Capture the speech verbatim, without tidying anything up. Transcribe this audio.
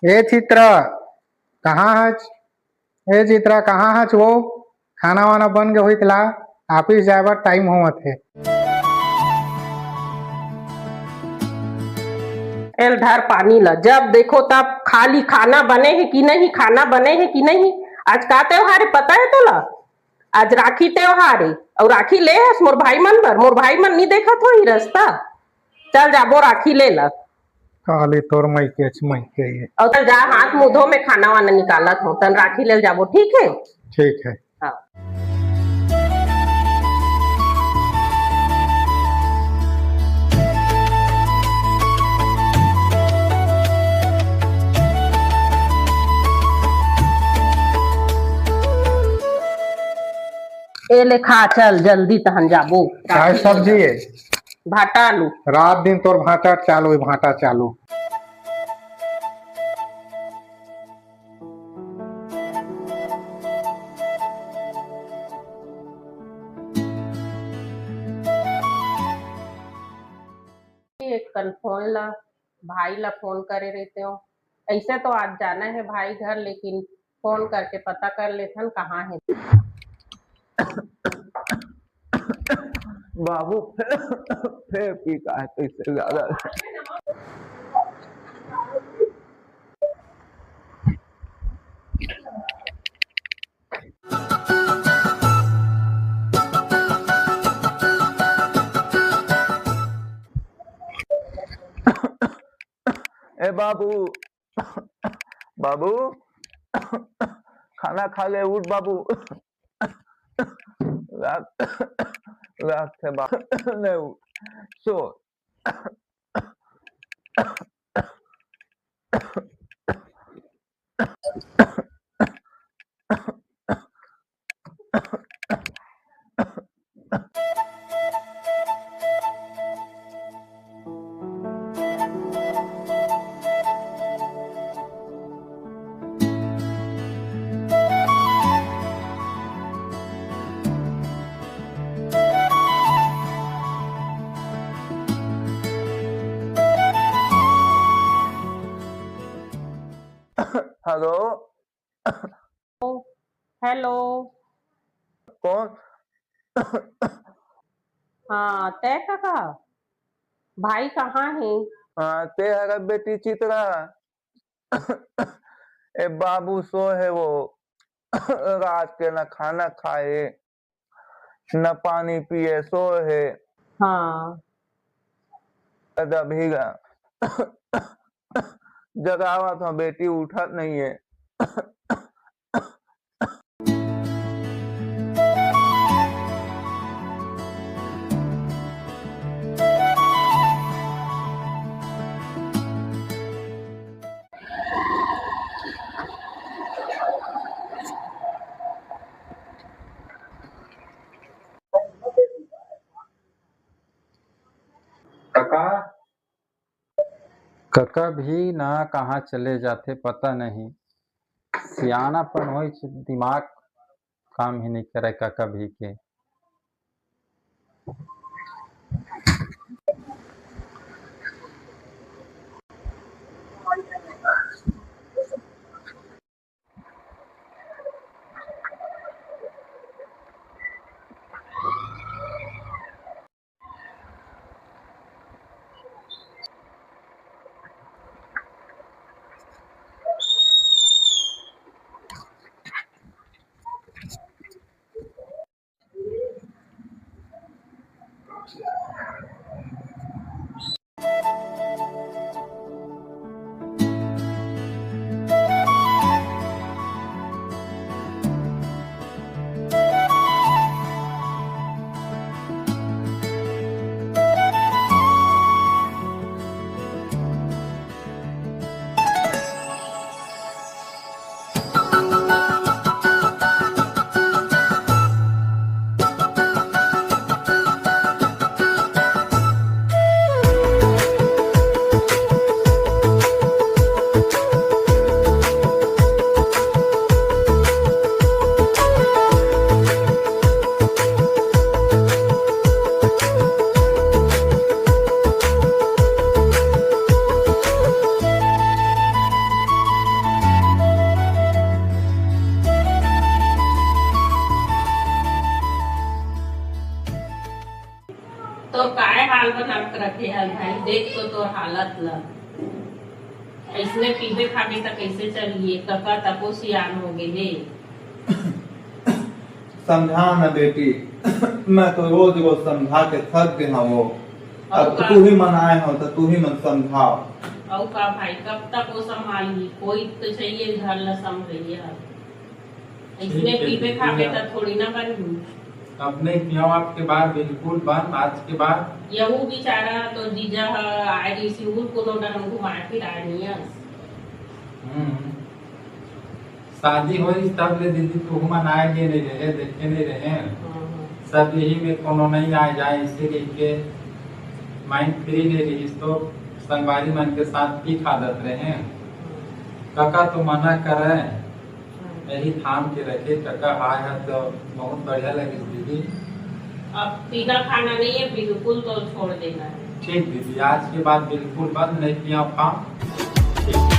ए चित्रा, कहाँ हच? ए चित्रा, कहाँ हच वो? खाना वाना बन गे होही त ला, ऑफिस जाए बर टाइम होवत हे। एल धर पानी ला, जब देखो तब खाली खाना बने हे कि नहीं, खाना बने हे कि नहीं। आज का त्योहार हे पता हे तोला? आज राखी त्योहार हे, अउ राखी ले हस मोर भाई मन बर? मोर भाई मन नी देखत होही रस्ता। चल जाबो राखी ले ला। काली तोर मइके च मइके ये। अउ चल जा, हाथ मुंह धो, मैं खाना वाना निकालत हूँ, तन राखी ले जाबो, ठीक है? ठीक है। हाँ। ए ले खा, चल जल्दी तहन जाबो। काय सब्जी हे? भाटा आलू। रात दिन तोर भाटा चालू हे, भाटा चालू। एक कन फोन ला, भाई ला फोन करे रहितेंव। ऐसे तो आज जाना हे भाई घर, लेकिन फोन करके पता कर लेथन कहाँ हे। बाबू, फेर, फेर पी का हे, कैसे ज्यादा? ए बाबू, बाबू, खाना खा ले, उठ बाबू। रात, रात के बाबू, नहीं उठ, सो। हेलो। हेलो। कौन? हाँ, तै कका? भाई कहाँ हे? हाँ, तै हर बेटी चित्रा। ए बाबू सो हे वो। रात के ना खाना खाए, न पानी पिए, सोए हे। हाँ। अभी गा-, जगावत हूँ, बेटी उठत नहीं है। कका? कका भी ना कहाँ चले जाथे, पता नहीं। सियानापन होइच, दिमाग काम ही नहीं करे कका भी के। रखे हस भाई, देख तो तोर हालत ला। अइसने पीबे खाबे त कइसे चलही? कका तको सियान हो गे हे। समझा ना बेटी, मैं तो रोज रोज समझा के थक गे हवं। अब अउ का? तुही मन आए हो त तुही मन समझाओ। अउ का भाई, कब तक वो संभालही? कोई तो चाहिए घर ला संभलइया। अइसने ठीक है, पीबे ठीक खाबे है। त थोड़ी ना बनही। अब नहीं पियाओ, आज के बाद बिल्कुल बंद। आज के बाद यहू बेचारा तो जीजा ह आए रहिस, उहू कोनो डहर घुमाए फिराए नइ अस। हम्म। शादी होइस तब ले दीदी तुहू मन आए गे नइ रहे, देखे नइ रहे। हम्म। सब यही में कोनो नइ आए जाए, इसी कहिके mind free नइ रहिस तो संगवारी मन के साथ पी खा देत रहे। कका तो मना करे, यही थाम के रखे। कका आए ह तो बहुत बढ़िया लगिस दीदी। अब पीना खाना नहीं है, बिल्कुल तो छोड़ देना है। ठीक दीदी, आज के बाद बिल्कुल बंद, नहीं पिया फाम। ठीक।